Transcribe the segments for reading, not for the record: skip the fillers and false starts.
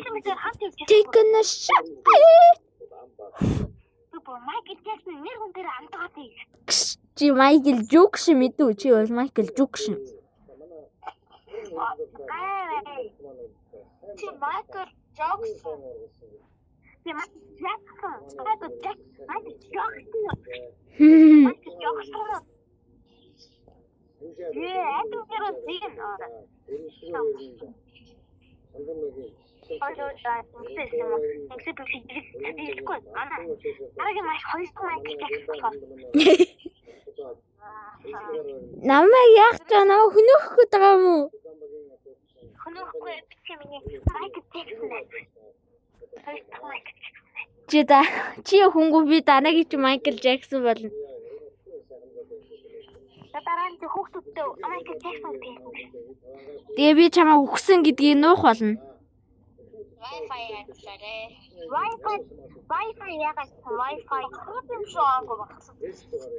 Майкл бид хамт явж байсан. Taking a shit. Би бүр Майкл Джексон нэр хүн дээр амтгаад ий. Чи Майкл Джексон мэдүү? Чи бол Майкл Джексон. Гай. Чи Майкл Джексон. Би Майкл Джексон. Майкл Джексон. Майкл Джексон. Майкл Джексон. Ээ, альбом дээр зин. Одоо ингэсэн юм уу? Ингэсэн биш хэлэхгүй. Манай дараагийн маш хоёр дахь Майкл Джексон болохоор. Намайг яах ч намайг хөнөөх гээд байгаа юм уу? Хөнөхгүй би миний Майкл Джексон байна. Хоёр дахь Майкл Джексон. Чи да чи хөнгөө би дараагийн чи Майкл Джексон болно. За дараа нь хүүхдүүдтэй Майкл Джексон гэдэг юм. Тэгээ би чамайг үхсэн гэдгийг нуух болно. Wi-Fi ажиллаарэ. Wi-Fi яагаад Wi-Fi юм шүү аагүй багсан.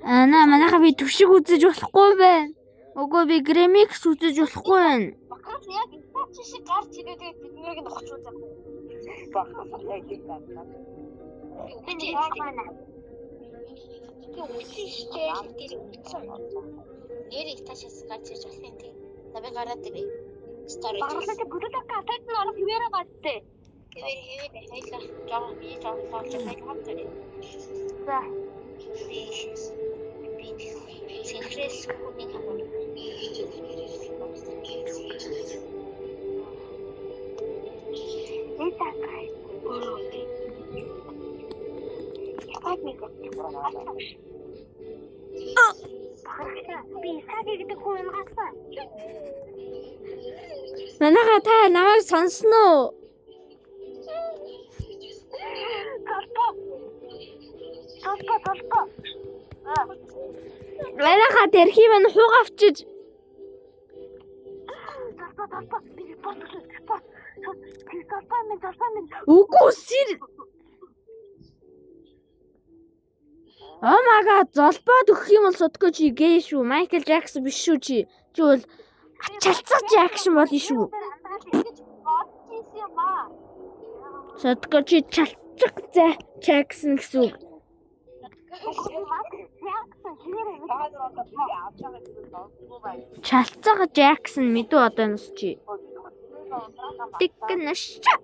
Аа наа манайха би түшиг үзэж болохгүй байна. Үгүй би Grimix үзэж болохгүй байна. Бахарх яг Итачи шиг гарч ирээд тэгээд бид нарыг нухчуулаа. Би яагаад байна? Би үсэн штэ тэр үсэн. Нэр Итачис гарч ирж болох юм тий. За би гараад ирээ. Story. Баглаа бүлүүлэг кафед нь орох хэвээрээ гадтай. Хэвээр хэвээр хоёлаа жоохон би жоохон лоолж хоёлаа хамт ирээ. За Би би цэнхрээс хүний хамт. энэ такай. Яг нэг. Баглаа би Исаги гэдэг хүн унгаасан. Манайха та намайг сонсно уу? Толпо. Толпо толпо. Манайха тэрхий маань хуг авчиж Толпо толпо би репорт репорт. Толпо минь толпо минь. үгүй сэр. Oh my god, золбоод өгөх юм бол судгүй чи гей шүү. Майкл Джексон биш шүү чи. Чи бол ачаалцах Джексон болно шүү. Ингэж бодож исэн юм аа. Судгүй чи чалцах зай Джексон гэсэн үг. Чалцах Джексон мэдүү одоо нас чи. Тэгнэ шаа.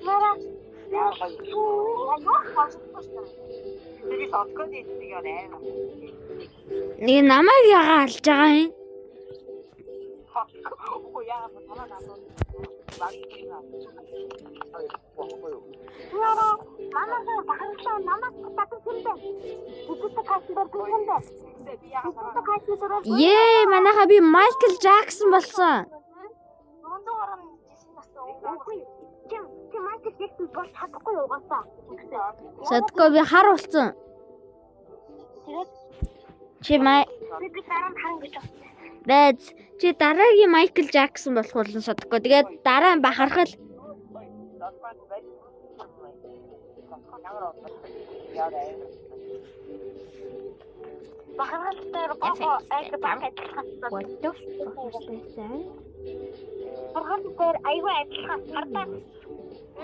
Мара Нэг намайг ягаа алж байгаа юм. Мара манай бахархлаа намайг татсан юм бэ. Бүтэц кайсан дээр юм бэ. Бүтэц кайсан дээр Ее, манайха би Майкл Джексон болсон. Үгүй. Чи чи Майкл Джексон болж чадахгүй угаасаа. Садко би хар болсон. Тэгээд Чи май би би дараа нь харна гэж байна. байж чи дараагийн Майкл Джексон болох болно Садко. Тэгээд дараа нь бахархал Бахархал дээр гоо айг баг адилхан. What the fuck is that? Бахархал дээр айгүй адилхан. Хардаа.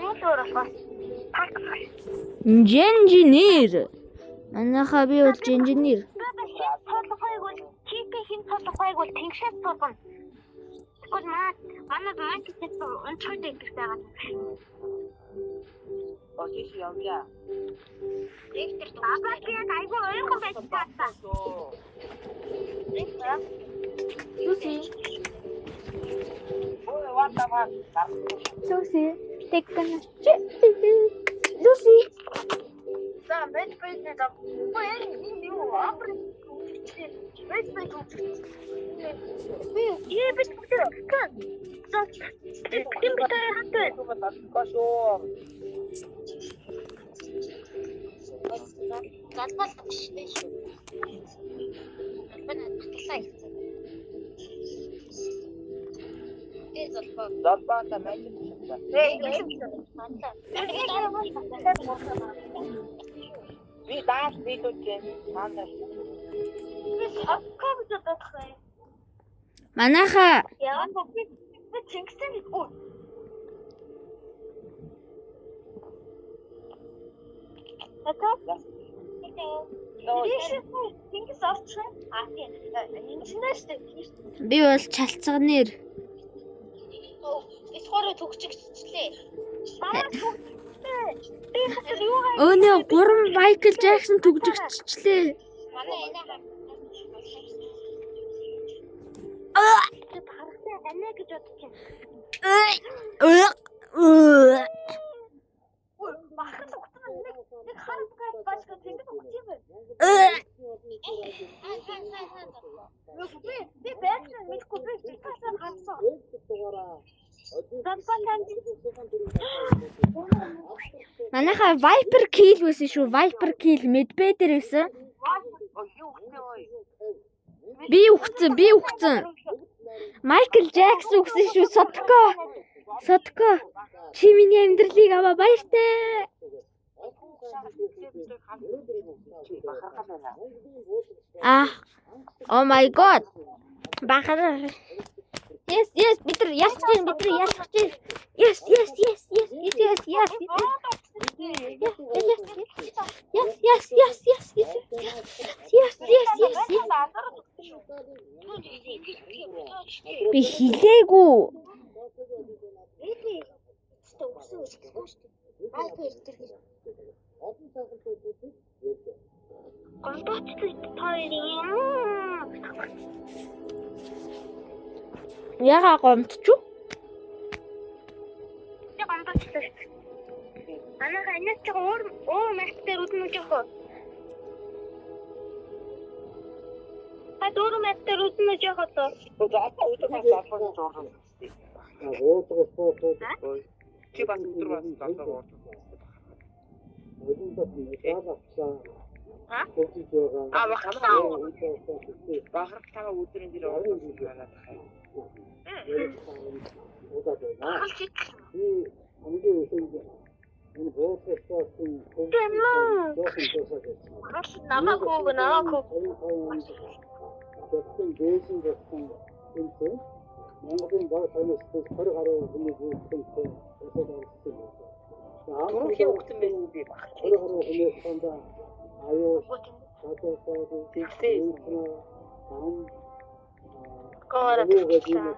Юу л өөр болохоо. Так. Инженер. Манайха би бол инженер. Би би хин цоолохойг бол чипи хин цоолохойг бол тэнгшээд цоолгоно. Тэгвэл маа манай Майкл Джексон унцхойд гэдэг байгаа. Ректор Абаа би яг айгүй ойрхон байж таасан. Люси. Люси. Тэгнэ. Люси. За бэд бэд нэг үгүй энэ энэ юу апр бэд бэд Би ээ би бүгд. За тийм би хамт байна. Залбал шүү шүү. Залбал батлаа гэсэн. Би залбал. Батлаа. Би даал нийлүүлж байна. Таанаар. Би сотко гэж бодох юм. Манайха Яа би би Чингисийн өө. Одоо Чингис орчих. А тийм. Инженер шүү дээ. би бол чалцганэр. Бисгороо төгсчихлээ. Манай төгсчихлээ. Би хатар юу гай. Өөнөө 3 Майкл Джексон түгжигчлээ. Манай энэ хаа. Харахтай анаа гэж бодож байна. Бахад угтсан нэг нэг харах башка Чингис угч юм байна. Би би байсан мэдгүй би талаар харсан. Манайха Viper Kill байсан шүү. Viper Kill медбэ дээр байсан. Юу өгсөн ой? Би үхсэн, би үхсэн. Майкл Джексон үхсэн шүү. Сотко. Сотко. Чи миний амьдралыг аваа баяртай. Аа. Oh my god. Бахар. Yes, yes, бид нар ялах гэж байна, бид нар ялах гэж байна. Yes, yes, yes, yes, yes, yes, yes. Yes, yes, yes, yes, yes. Yes, yes, yes, yes. Би хилээгүй. Гомдоочлоо та хоёрын юм. Яга гомдчих. Би гомдоочлоо. Манайха энэс ч өөр өөр мат дээр үднэ гэж яах вэ? Та өөр мат дээр үднэ гэж яах вэ? Одоо өдөр бас залуу зурлаа. Чи бас өдөр бас залуу зурлаа. А бахархаа бахархаа өдрийн дээр оруулах манайх. Намайг хөг, намайг хөг. Түрүүхийн өгсөн байсан би бахархаа. Тэгсэн. Гоороо төвчлээ.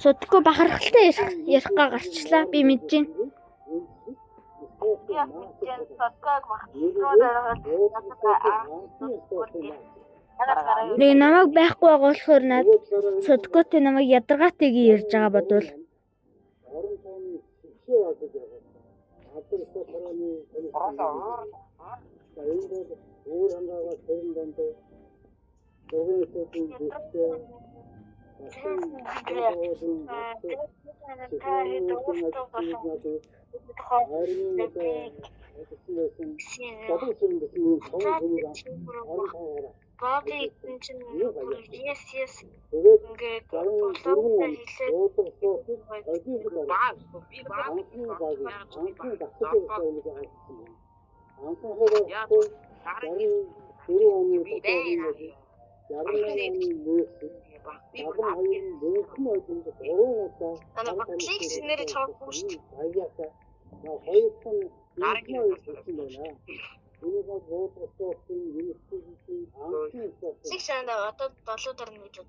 Сотко бахархалтай ярих ярих га гарчлаа. Би мэдэж байна. Яг мэдэн сотгог махлуулаад надад Нэг намайг байхгүй байгаа болохоор над Содкотой намайг ядаргаатайг ярьж байгаа бодвол Ороосоо уур та хэд өөртөө болон Боби энэ чинь бүр yes yes ингээд болоогоо хэлээд баа би баа яа би бэ би Манай багтлыг нэрээ чавахгүй шүү дээ. Сэг сандаа одоо долоо дарна гэж бод.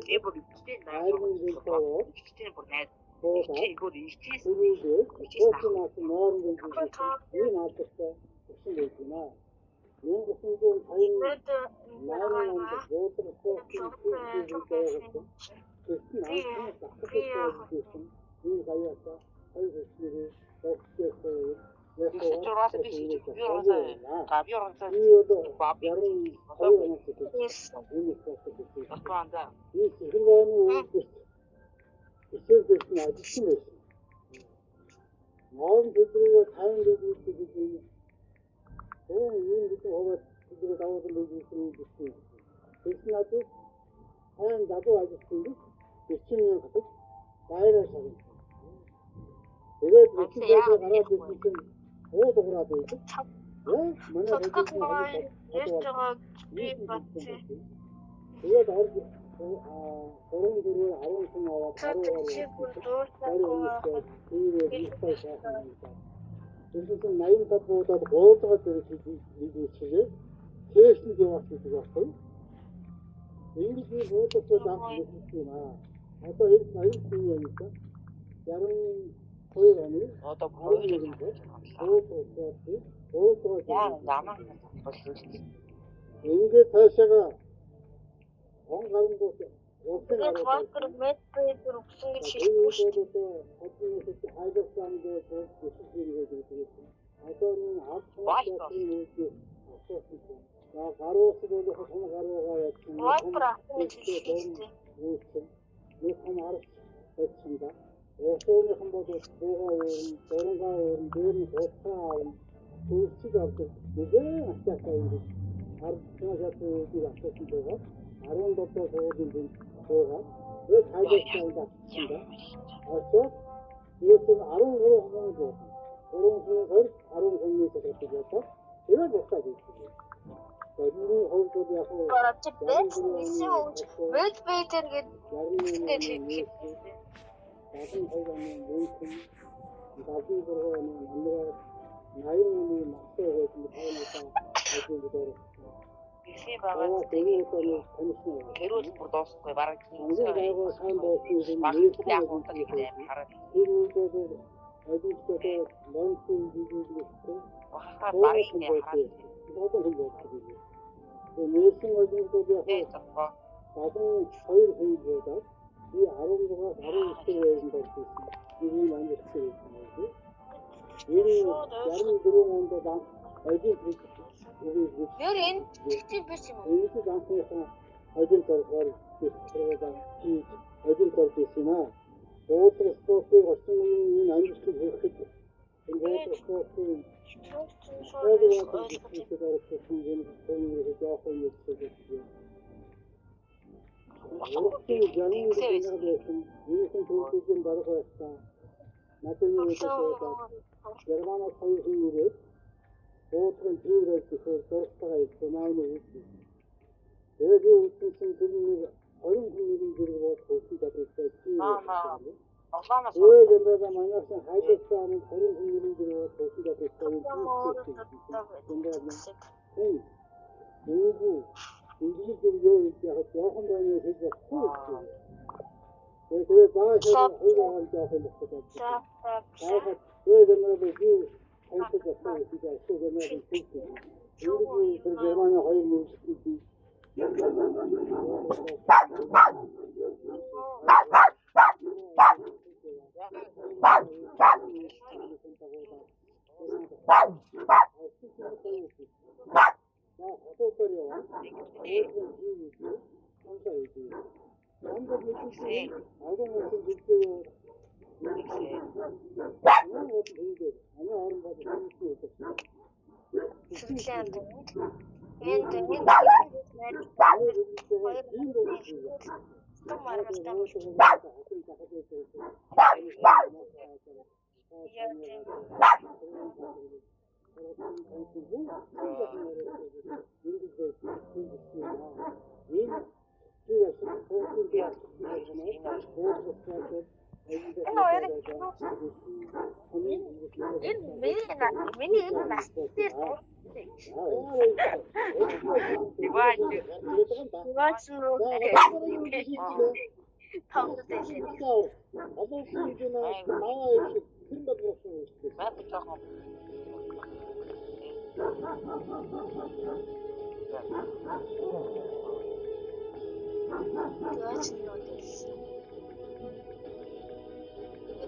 Би бүр ихтэй найз. Ихтэй бүр найз. Ихтэй бүр ихтэй. Өнөөдөр би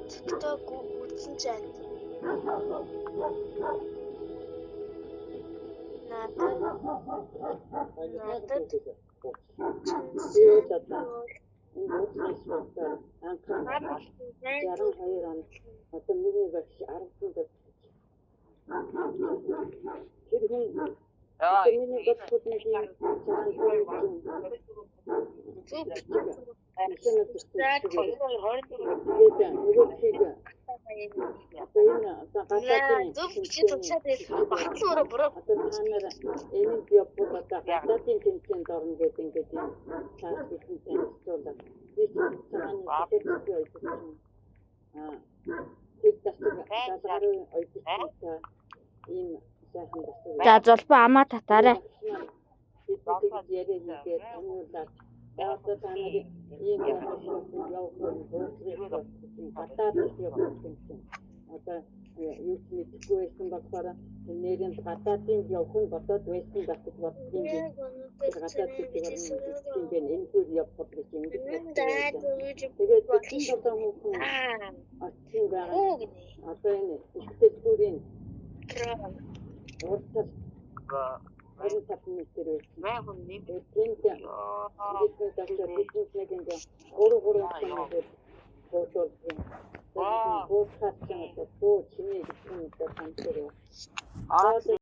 TikTok үзсэн чинь Надад надад Тэгээд одоо энэ уучлалт анхны 62 онд одоо миний багш 10 багш тэр хүн Яа. одоо миний бодоход нэг юм Тэгээд нөгөө чиг одоо энэ одоо гадаадын Зөв чи тушаад багтлан өрөө буруу. Одоо та нар энэ явбал одоо гадаадын тэмцээнд орно гэдэг ингээд юм цааш бидэнд танилцуулаад би ч цагааны тэтгэл ойдсон. Аа тэр дасаг даалгаврын ойдсон ийм сайхан дасаг. За зулбаа амаа татаарай. Бид тэгж яриа хийгээд таниулаад одоо та нар ийм явах гадаад явах юм чинь. Одоо юу ч мэдэхгүй байсан болохоор нэрийн гадаадын явах нь бодоод байсан байх гэж боддгийн би. Гадаад гэдэг юм бэ? Энэ бүр явах гэж ингэж бодсон. Тэгээд бидний одоо хүүхэн очсон байгаа. Одоо энэ их дэлгүүрийн урдтал 25 метр байсан. Мэ хүн нэм. Тэгээд тэнд бидний дашаа бидний нэг ингээ 3 3 хүн буудуулсан. Тэгээд буудахаас ч одоо 100 чимээ гэсэн юм одоо хамтар. Аа.